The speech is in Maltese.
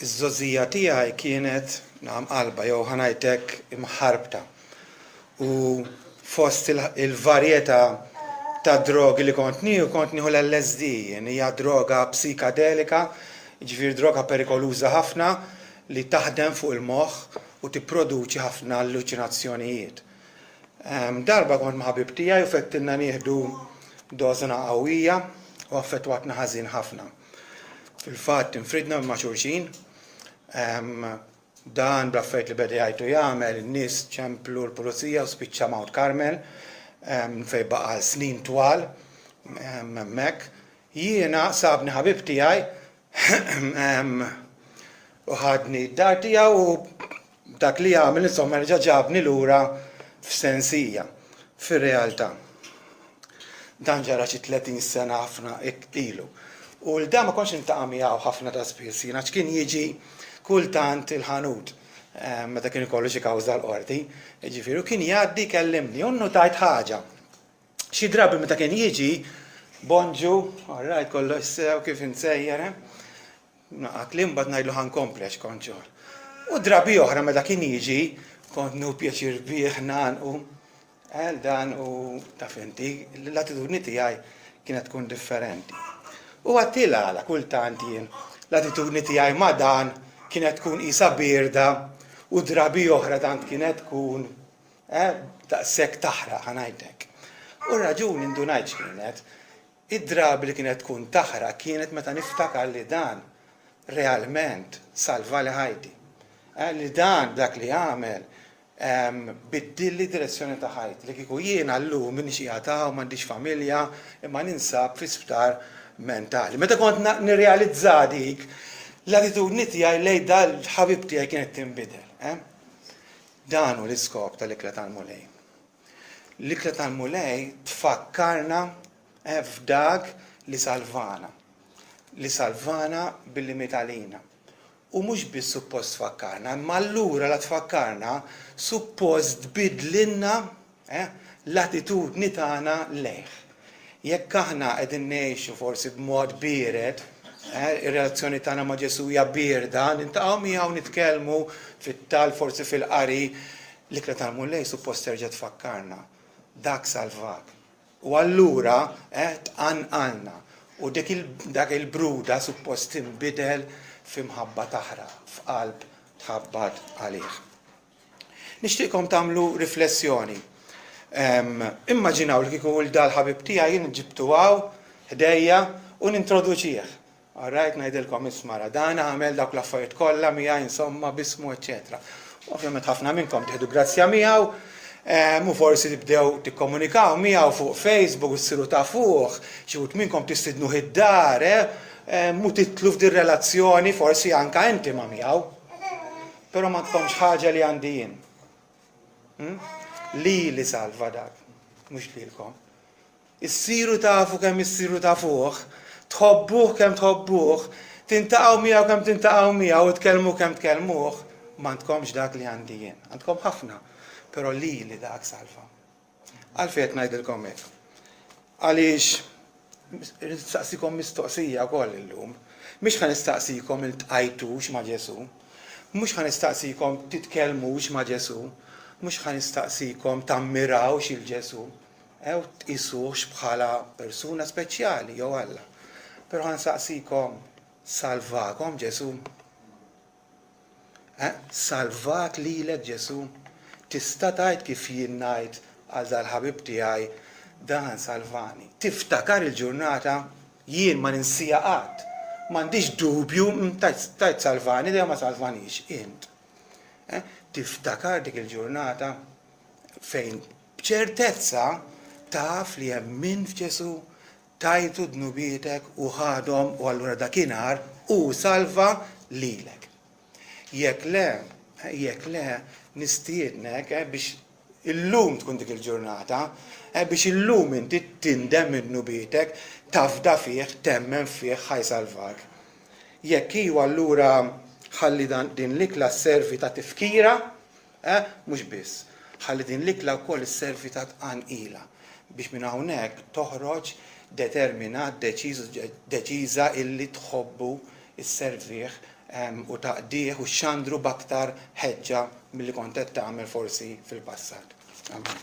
Iż-żgħożija tiegħi kienet nagħam qalba jew ħa ngħid hekk imħarbta. U fost il-varjetà ta' drogi li kont nieħu kont nieħu l-LSD, hija droga psikadelika, jiġifieri droga perikoluża ħafna li taħdem fuq il-moħħ u tipproduċi ħafna alluċinazzjonijiet. Darba kont ma' ħabib tiegħi u fettilna nieħdu doża qawwija u affettwatna ħażin ħafna. Fil-fatt infridna ma' xulxin. Dan bl-affarijiet li beda jgħid u jagħmel, in-nies ċemplu l-pulizija u spiċċa Mount Carmel fejn baqa' għal snin twal hemmhekk. Jiena sabni ħabib tiegħi u ħadni d-dar tiegħu u dak li għamel insomma reġa' ġabni lura f'sensija, fir-realtà. Dan ġara xi 30 sena ħafna ilu. U l dan ma kontx niltaqa' miegħu ħafna ta' spiss jien għax kien jiġi kultant il-ħanut meta kien ikollu xi kawża l-qorti, jiġifieri u kien jgħaddi jkellimni u nnutajt ħaġa. Xi drabi meta kien jiġi, bonġu, all right, kollox sew, kif int sejjer, eh? Naqa' kliem mbagħad ngħidlu ħa nkompli għax kont xogħol. U drabi oħra meta kien jiġi, kont nieħu pjaċir bih ngħannqu, eh, dan u taf inti, l-attitudni tiegħi kienet tkun differenti. U għattilha għala kultant jien l-attitudni tiegħi ma' dan kienet tkun qisha bierda u drabi oħra tant kienet tkun Eh, daqshekk taħraq, ħa ngħidlek. U r-raġuni ndunajt x'kienet. Id-drabi li kienet tkun taħraq kienet meta niftakar li dan realment salvali ħajti. Eh, li dan dak li għamel biddilli direzzjoni ta' ħajti. Li kieku jiena llum m'iniex qiegħed hawn, m'għandix familja, imma ninsab fi sptar mentali. Meta kont nirrealizza dik, l-attitudni tiegħi lejn dal-ħabib tiegħi kienet tinbidel. Eh? Dan hu l-iskop tal-Ikla tal-Mulej. L-Ikla tal-Mulej tfakkarna eh, f'dak li salvana. Li salvana billi miet għalina. U mhux biss suppost tfakkarna, imma allura la tfakkarna suppost tbidlilna eh, l-attitudni tagħna lejh. Jekk aħna qegħdin ngħixu forsi b'mod biered, eh, ir-relazzjoni tagħna ma' Ġesù hija bierda, niltaqgħu miegħu nitkellmu fit-talb forsi fil-qari, l-ikla tal-Mulej suppost terġa' tfakkarna. Dak salvak. U allura eh, tqanqalna. U dak il-bruda suppost tinbidel f'imħabba taħraq, f'qalb tħabbat għalih. Nixtieqkom tagħmlu riflessjoni. Immaġinaw li kieku 'l dal-ħabib tiegħi jien ġibtu hawn ħdejja u nintroduċih. All right, ngħidilkom isma' ra dan għamel dawk l-affarijiet kollha miegħi insomma b'ismu eċċetera. Ovvjament ħafna minnkom tieħdu grazzja miegħu u forsi tibdew tikkomunikaw miegħu fuq Facebook u ssiru tafuh, xi wħud minnkom tistidnuh id-dar, eh, u titlu f'din relazzjoni forsi anka intima miegħu. Però m'għandkomx ħaġa li għandi jien. Hmm? Lili salva dak, mhux lilkom. Issiru tafu kemm issiru tafuh, tħobbuh kemm tħobbuh, tintaqgħu miegħu kemm tintaqgħu miegħu u tkellmu kemm tkellmuh, m'għandkomx dak li għandi jien. Għandkom ħafna, però lili dak salva. Għalfejn qed ngħidilkom hekk? Għaliex irrid nistaqsikom mistoqsija wkoll illum. Mhix ħa nistaqsikom iltqajtux ma' Ġesù. Mhux ħa nistaqsikom titkellmux ma' Ġesù. Mhux ħa nistaqsikom tammirawx il Ġesù ew tqisuhx bħala persuna speċjali jew Alla. Però ħa nsaqsikom salvakom Ġesù? Eh, salvak lilek Ġesù? Tista' tgħid kif jien ngħid għal dal-ħabib tiegħi, dan salvani. Tiftakar il-ġurnata? Jien ma ninsiha qatt. M'għandix dubju, mm, tgħid salvani, dejjem ma salvanix, int. Eh, tiftakar dik il-ġurnata fejn b'ċertezza taf li hemm min f'Ġesù Tajtu dnubietek u ħadhom u allura dakinhar hu salva lilek. Jekk le, jekk le, nistiednek biex illum tkun dik il-ġurnata, biex illum inti tindem minn dnubietek, tafda fih, temmen fih ħa jsalvak. Jekk iva allura ħalli din l-ikla sservi ta' tifkira Eh, mhux biss. Ħalli din l-ikla wkoll isservi ta' tqanqila biex minn hawnhekk toħroġ determinat, deċiż u deċiża illi tħobbu, isservih. U taqdih u xxandru b'aktar ħeġġa milli kont qed tagħmel forsi fil-passat. Amen.